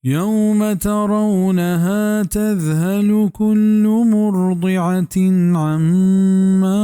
يوم ترونها تذهل كل مرضعة عما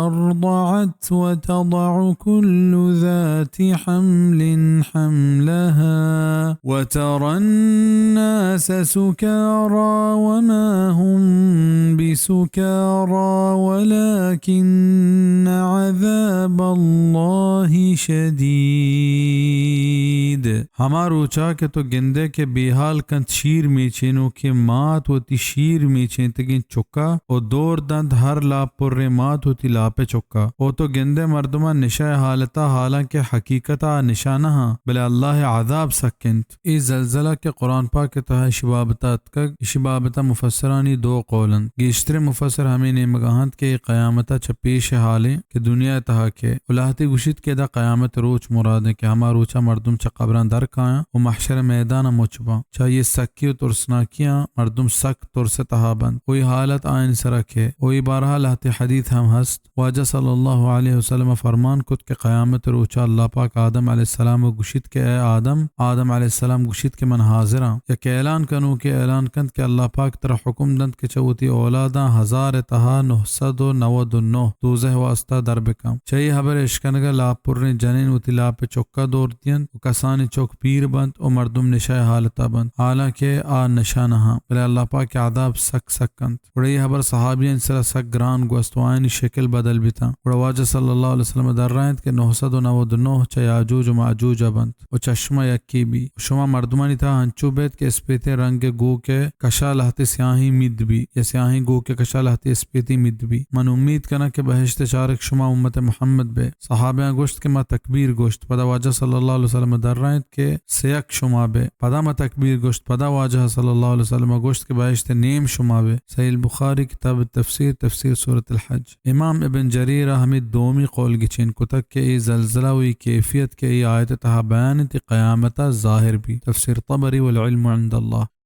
أرضعت وتضع كل ذات حمل حملها وترى الناس سكارى وما هم بسكارى ولكن عذاب الله شديد. ہما روچا کہ تو گندے کہ بے حال کنت شیر میچینوکیں مات وتی شیر میچینتگیں چکا و دور دنت ہر لاپ پریں مات وتی لاپ چکا، و تو گندے مردماں نشہ حالتا، حالانکہ حقیقتا نشہ نہ ہاں، بلے اللہ عذاب سک انت۔ اے زلزلہ کہ قرآن پاک تہا اشی بابتا اتکگ، اشی بابتا مفسرانی دو قول انت۔ گیشتریں مفسر ہمے نیمگا انت کہ اے قیامتا چہ پیش حالیں کہ دنیا تہا کہ و لہتے گوشیت کہ ادا قیامت روچ مراد انت کہ ہما روچا مردم چہ قبراں در کایاں و محشر میدانا مچ باں۔ چہ اے سکی و ترسناکیاں مردم سک ترس تہا بنت و اے حالت آیانی سرا کہ و اے بارہا لہتے حدیث ہم ہست۔ واجہ صلی اللہ علیہ وسلم فرمان کت کہ قیامت روچا اللہ پاک آدم علیہ السلام گوشیت کہ اے آدم، آدم علیہ السلام گوشیت کہ من حاضراں۔ یک اعلان کنوکے اعلان کنت کہ اللہ پاک ترا حکم دنت کہ چہ وتی اولاداں ہزار تہا نہ سد و نود و نہ دوزہ واسطہ در بکن۔ چہ اے ہبر اشکنگا لاپ پریں جنین وتی لاپ چکا دور دینت و کسانی چک پیر بنت و مردم نشہ حالتا بنت، حالانکہ آ نشہ نہ ہاں، بلے اللہ پاک عذاب سک سک کنت۔ گڑا اے ہبر صحابیانی سرا سک گران گوست و آیانی شکل بدل بیتاں۔ گڑا واجہ صلی اللہ علیہ وسلم درائینت کہ نہ سد و نود و نہ چہ یاجوج و ماجوج بنت و چہ شما یکے بی۔ و شما مردمانی تہا انچو بیت کہ اسپیتیں رنگ گوک کشا لہتے سیاہیں مید بی یا سیاہیں گوک کشا لہتے اسپیتیں مید بی۔ من امید کناں کہ بہشت چارگ شما امت محمد بے۔ صحابیاں گوشت کہ ما تکبیر گوشت۔ پدا واجہ صلی اللہ علیہ وسلم درائینت کہ سیک شما بے۔ پدا ما تکبیر گوشت۔ پدا واجہ صلی اللہ علیہ وسلم گوشت کہ بہشت نیم شما بے۔ صحیح البخاری، کتاب التفسیر، تفسیر سورۃ الحج۔ امام ابن جریر ء ہمے دومی قول گچین کتگ کہ اے زلزلہ و اے کیفیت کہ اے آیت ء تہا بیان انت، اے قیامت ء ظاہر بی۔ تفسیر طبری، والعلم عند اللہ۔